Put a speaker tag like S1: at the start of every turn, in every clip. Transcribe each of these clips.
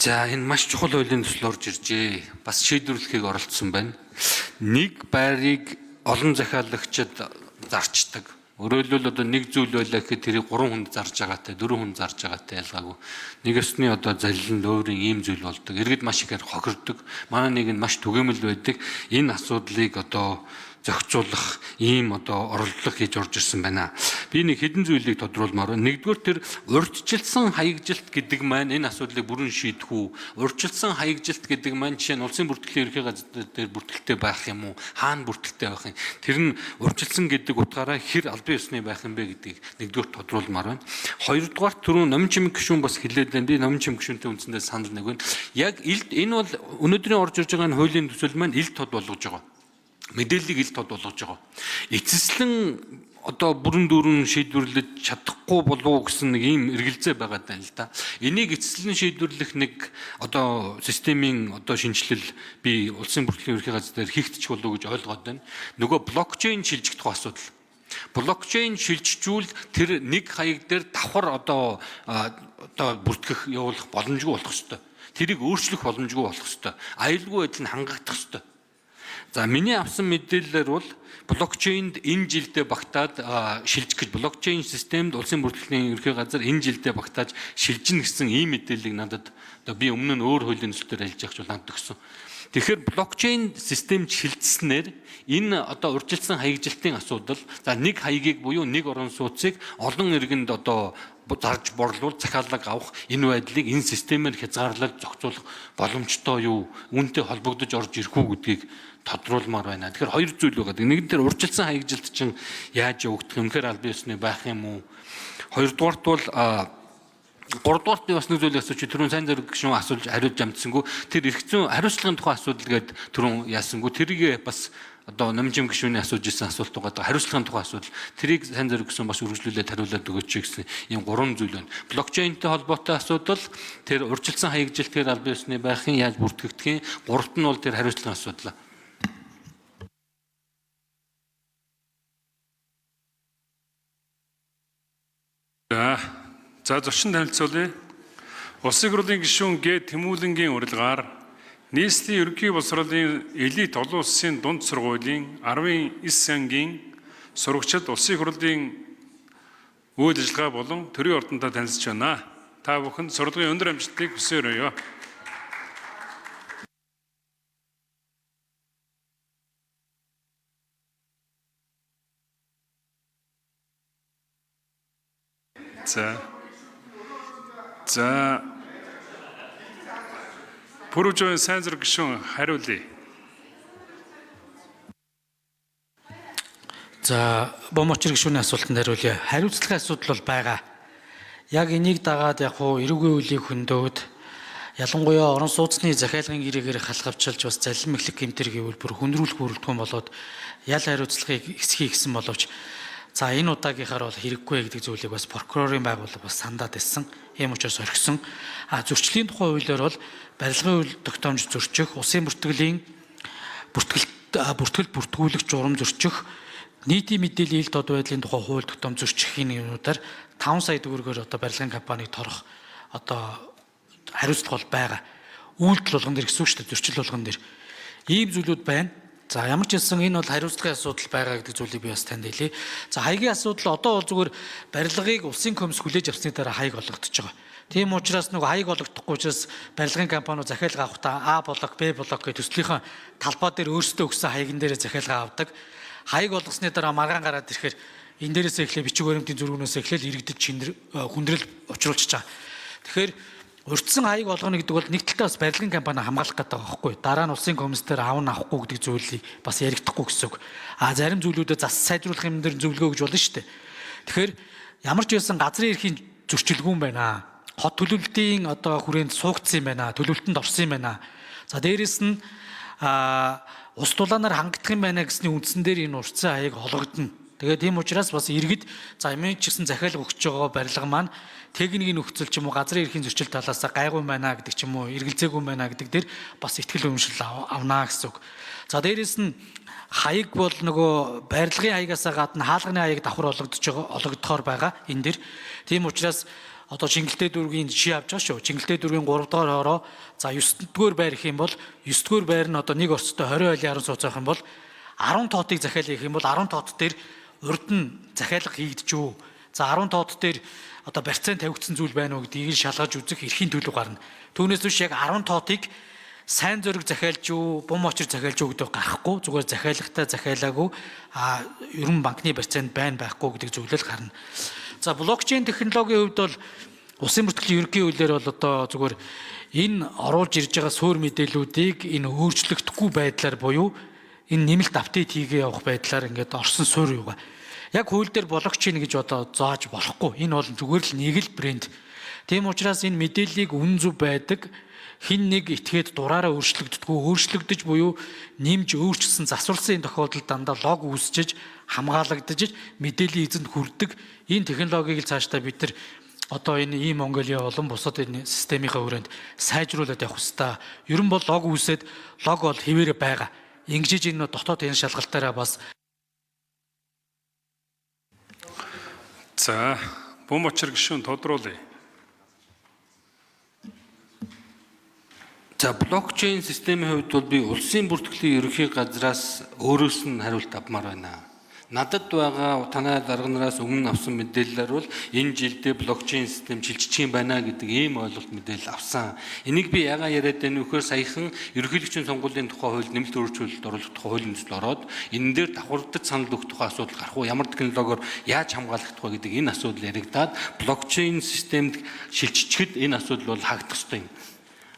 S1: За, энэ маш чухал хуулийн төсөл орж иржээ. Бас шийдвэрлэхийг оролдсон байна. Нэг байрыг олон захиалагчид зарчдаг. Өөрөөр хэлбэл, одоо нэг зүйл байлаа гэхэд тэрийг гурван хүнд зарж байгаатай, дөрвөн хүнд зарж байгаатай ялгаагүй. Нэг ёсны одоо залилан луурын ийм зүйл болдог. Иргэд маш ихээр хохирдог. Манай нэг нь маш түгээмэл байдаг. Энэ асуудлыг одоо зохицуулах ийм одоо оролдлого хийж орж ирсэн байна. Би нэг хэдэн зүйлийг тодруулмаар байна. Нэгдүгээр, тэр урьдчилсан хаягжилт гэдэг маань энэ асуудлыг бүрэн шийдэх үү? Урьдчилсан хаягжилт гэдэг маань жишээ нь улсын бүртгэлийн ерхий газар дээр бүртгэлтэй байх юм уу? Хаана бүртгэлтэй байх юм? Тэр нь урьдчилсан гэдэг утгаараа хэр албан ёсны байх юм бэ гэдгийг нэгдүгээр тодруулмаар байна. Хоёрдугаар, түрүүн Номин Чимэг гишүүн бас хэлээд байна. Би Номин Чимэг гишүүнтэй үндсэндээ санал нэг байна. Яг энэ бол өнөөдрийн орж ирж байгаа энэ хуулийн төсөл маань ил тод болгож байгаа, мэдээллийг ил тод болгож байгаа. Эцэслэн одоо бүрэн дүүрэн шийдвэрлэж чадахгүй болов уу гэсэн нэг ийм эргэлзээ байгаа даа л да. Энийг эцэслэн шийдвэрлэх нэг одоо системийн одоо шинэчлэл би улсын бүртгэлийн ерхий газар дээр хийгдчих болов уу гэж ойлгоод байна. Нөгөө блокчейн шилжих тухай асуудал. Блокчейн шилжчихвэл тэр нэг хаяг дээр давхар одоо бүртгэх явуулах боломжгүй болох ёстой. Тэрийг өөрчлөх боломжгүй болох ёстой. Аюулгүй байдал нь хангагдах ёстой. За, миний авсан мэдээллээр бол блокчейнд энэ жилдээ багтаад шилжих гэж, блокчейн системд улсын бүртгэлийн ерхий газар энэ жилдээ багтааж шилжинэ гэсэн ийм мэдээллийг надад одоо би өмнө нь өөр хуулийн төсөл дээр ажиллаж байхч бол надад өгсөн. Тэгэхээр блокчейн системд шилжснээр энэ одоо урьдчилсан хаягжилтын асуудал, за, нэг хаягийг буюу нэг орон сууцыг олон иргэнд одоо зарж борлуул, захиалга авах энэ байдлыг энэ системээр хязгаарлаж зохицуулах боломжтой юу? Үүнтэй холбогдож орж ирэх үү гэдгийг тодруулмаар байна. Тэгэхээр хоёр зүйл байгаа. Нэг нь тэр урьдчилсан хаягжилт чинь яаж явагдах юм? Үнэхээр албан ёсны байх юм уу? Хоёрдугаарт бол, гуравдугаарт би бас нэг зүйлийг асууч, түрүүн сайн зэрэг гишүүн асуулж хариулж амжсангүй. Тэр эрх зүйн хариуцлагын тухай асуудал гээд түрүүн яасангүй. Тэрийг бас одоо Номжим гишүүний асууж ирсэн асуулт байгаа. Хариуцлагын тухай асуудал. Тэрийг сайн зэрэг гишүүн бас үргэлжлүүлээд хариулаад өгөөч гэсэн ийм гурван зүйл байна. Блокчейнтэй холбоотой асуудал, тэр урьдчилсан хаягжилтээр албан ёсны байхын яаж бүртгэгдэх юм, гуравт нь бол тэр хариуцлагын асуудал.
S2: За, зочин танилцуулъя. Улсын хурлын гишүүн Г. Тэмүүлэнгийн урилгаар нийслэлийн ерөнхий боловсролын элит олон улсын дунд сургуулийн 19 ангийн сурагчид улсын хурлын үйл ажиллагаа болон төрийн ордонтой танилцж байна. Та бүхэнд сурлагын өндөр амжилтыг хүсэн өрөөе. За. За. Пүрвжийн сайн зэрэг гишүүн хариулъя.
S3: За, Бомочир гишүүний асуултанд хариулъя. Хариуцлагын асуудал бол байгаа. Яг энийг дагаад яг хуу эрүүгийн үйлийг хөндөөхөд, ялангуяа орон сууцны захиалгын гэрээгээр халахавчилж бас залин мэхлэг гэмтэр гэвэл бүр хүндрүүлэх бүрэлдэхүүн болоод ял хариуцлагыг эсхий гэсэн боловч, за, энэ удаагийнхаар бол хэрэггүй гэдэг зүйлийг бас прокурорын байгууллага бас сандаад ирсэн. Ийм учраас орхисон. А зөрчлийн тухай хуулиар бол барилгын хууль тогтоомж зөрчих, улсын бүртгэлийн бүртгэл бүртгэл бүртгүүлэх журам зөрчих, нийтийн мэдээллийн ил тод байдлын тухай хууль тогтоом зөрчих юмнуудаар 5 сая төгрөгөөр одоо барилгын компаниг торох одоо хариуцлага бол байгаа. Үйлдэл болгон дээр гэсэн үг шүү дээ, зөрчил болгон дээр. Ийм зүйлүүд байна. За, ямар ч хэлсэн энэ бол хариуцлагын асуудал байгаа гэдэг зүйлийг би бас танд хэлье. За, хаягийн асуудал одоо бол зүгээр барилгыг улсын комисс хүлээж авсны дараа хаяг олгогдож байгаа. Тийм учраас нөгөө хаяг олгохдохгүй учраас барилгын компаниуд захиалга авахдаа А блок, Б блок гэх төслийнхээ талбай дээр өөрсдөө өгсөн хаяган дээрээ захиалга авдаг. Хаяг олгосны дараа маргаан гараад ирэхээр энэ дээрээс эхлээ бичиг баримтын зургнаас эхлээл иргэдэд чиндэр хүндрэл учруулчихж байгаа. Тэгэхээр урьдчилан хаяг олгоно гэдэг бол нэг талдаа бас барилгын компани хамгаалах гэдэг байгаа байхгүй. Дараа нь улсын комисс дээр авна авахгүй гэдэг зүйлийг бас яригдахгүй гэсэн үг. А зарим зүйлүүдэд зас сайжруулах юм дээр зөвлөгөө өгж болно шүү дээ. Тэгэхээр ямар ч байсан газрын эрхийн зөрчилгүүн байна. Хот төлөвлөлтийн одоо хүрээнд суугдсан юм байна. Төлөвлөлтөнд орсон юм байна. За, дээрэс нь ус тулаанаар хангагдах юм байна гэсний үндсэн дээр энэ урьдчилан хаяг олгогдоно. Тэгээд тийм учраас бас иргэд, за, юм ч гэсэн захиалга өгч байгаа барилга маань техникийн нөхцөл ч юм уу, газрын эрхийн зөрчил талаас гайгүй байна гэдэг ч юм уу, эргэлзээгүй байна гэдэг дээр бас итгэл үнэмшил авнаа гэсэн үг. За, дээрэс нь хаяг бол нөгөө барилгын хаягаасаа гадна хаалганы хаяг давхар олгогдож байгаа, олгогдохоор байгаа энэ дэр. Тийм учраас Одоо Чингэлтэй дүүргийн жишээ авч байгаа шүү. Чингэлтэй дүүргийн 3 дугаар хороо за 9 дугаар байр гэх юм бол 9 дугаар байр нь одоо нэг орцтой 20 айлын 10 сууц байх юм бол 10 тоотыг захиалах гэх юм бол 10 тоот дээр урд нь захиалга хийгдэж үү. За 10 тоот дээр одоо барьцаан тавигдсан зүйл байна уу гэдгийг шалгаж үзэх эрхийн төлөв гарна. Түүнээс биш яг 10 тоотыг сайн зориг захиалж юу, бум очир захиалж юу гэдэг гарахгүй. Зүгээр захиалгатай захиалаагүй а ерөн банкны барьцаанд байна байхгүй гэдэг зүйлэл гарна. За блокчейн технологийн хувьд бол улсын бүртгэлийн ерөнхий хуулиар бол одоо зүгээр энэ оруулж ирж байгаа суурь мэдээллүүдийг энэ өөрчлөгдөхгүй байдлаар буюу энэ нэмэлт апдейт хийгээ явах байдлаар ингээд орсон суурь юугаа. Яг хууль дээр блокчейн гэж одоо зааж болохгүй. Энэ бол зүгээр л нэг л брэнд. Тийм учраас энэ мэдээллийг үнэн зөв байдаг хин нэг итгээд дураараа өөрчлөгддөггүй өөрчлөгдөж буюу нэмж өөрчилсөн засварлсан энэ тохиолдолд дандаа лог үүсчиж хамгаалагдаж мэдээллийн эзэнд хүрдэг энэ технологиг л цаашдаа бид нар одоо энэ ийм Монголиа болон бусад энэ системийнхаа өрөөнд сайжруулад явах хэвээр. Ер нь бол лог үүсээд лог бол хэвээрээ байгаа. Ингэжиж энэ дотоод энэ шалгалтаараа бас
S2: За, бум очир гишүүн тодруулъя.
S1: За блокчейн системийн хувьд бол би улсын бүртгэлийн ерөнхий газраас өөрөөс нь хариулт авмаар байна. Надад байгаа танай дарга нараас өмнө авсан мэдээллээр бол энэ жилдээ блокчейн систем шилжчих юм байна гэдэг ийм ойлголт мэдээлэл авсан. Энийг би яагаад яриад байна вэ гэхээр саяхан ерөнхийлөгчийн сонгуулийн тухай хууль нэмэлт өөрчлөлт оруулах тухай хуулийн төсөл ороод энэ дээр давхардаж санал өгөх тухай асуудал гарах уу, ямар технологиор яаж хамгаалах тухай гэдэг энэ асуудал яригдаад блокчейн системд шилжчихэд энэ асуудал бол хаагдах ёстой юм.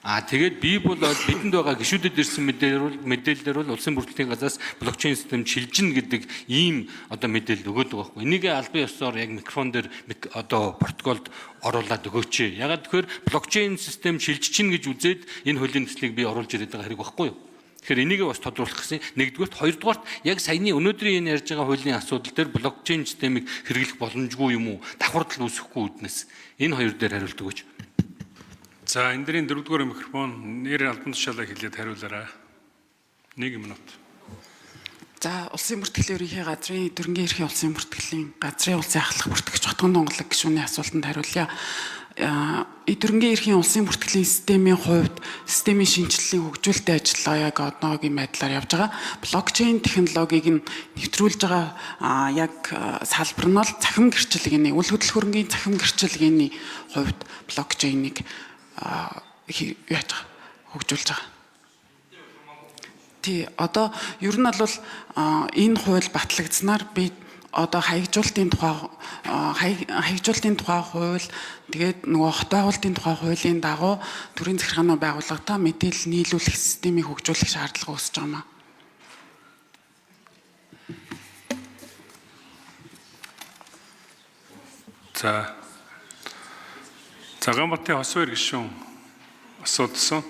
S1: А тэгээд би бол бидэнд байгаа гишүүдэд ирсэн мэдээлэлээр бол улсын бүртгэлийн газраас блокчейн систем шилжинэ гэдэг ийм одоо мэдээлэл өгөөд байгаа байхгүй. Энийг албан ёсоор яг микрофон дээр одоо протоколд оруулаад өгөөч. Ягаад тэгэхээр блокчейн систем шилжчихнэ гэж үзээд энэ хуулийн төслийг би оруулж ирээд байгаа хэрэг байхгүй юу? Тэгэхээр энийг бас тодруулах гэсэн. Нэгдүгээрт, хоёрдугаарт яг саяны өнөөдрийн энэ ярьж байгаа хуулийн асуудал дээр блокчейн системийг хэрэглэх боломжгүй юм уу? Давхардал үүсэхгүй үүднээс энэ хоёр дээр хариулт өгөөч.
S2: За, энэ дэрийн дөрөвдүгээр микрофон нэр албан тушаалаа хэлээд хариулаарай. 1 минут.
S4: За, улсын бүртгэлийн ерөнхий газрын дөрөнгийн эрхийн улсын бүртгэлийн газрын улсын ахлах бүртгэгч Хотгон Донголог гишүүний асуултанд хариулъя. Дөрөнгийн эрхийн улсын бүртгэлийн системийн хувьд системийн шинэчлэлийн хөгжүүлэлтийн ажиллагаа яг одоогийн байдлаар явж байгаа. Блокчейн технологиг нь нэвтрүүлж байгаа яг салбар нь бол цахим гэрчлэгээний, үл хөдлөх хөрөнгийн цахим гэрчлэгээний хувьд блокчейнийг яаж байгаа, хөгжүүлж байгаа. Тий, одоо ер нь бол энэ хууль батлагдсанаар би одоо хаягжуулалтын тухай хууль, тэгээд нөгөө хот байгуулалтын тухай хуулийн дагуу төрийн захиргааны байгууллагатай мэдээлэл нийлүүлэх системийг хөгжүүлэх шаардлага үүсэж байгаа юм аа.
S2: За. Цагаанбатын хос баяр гишүүн асуудсан.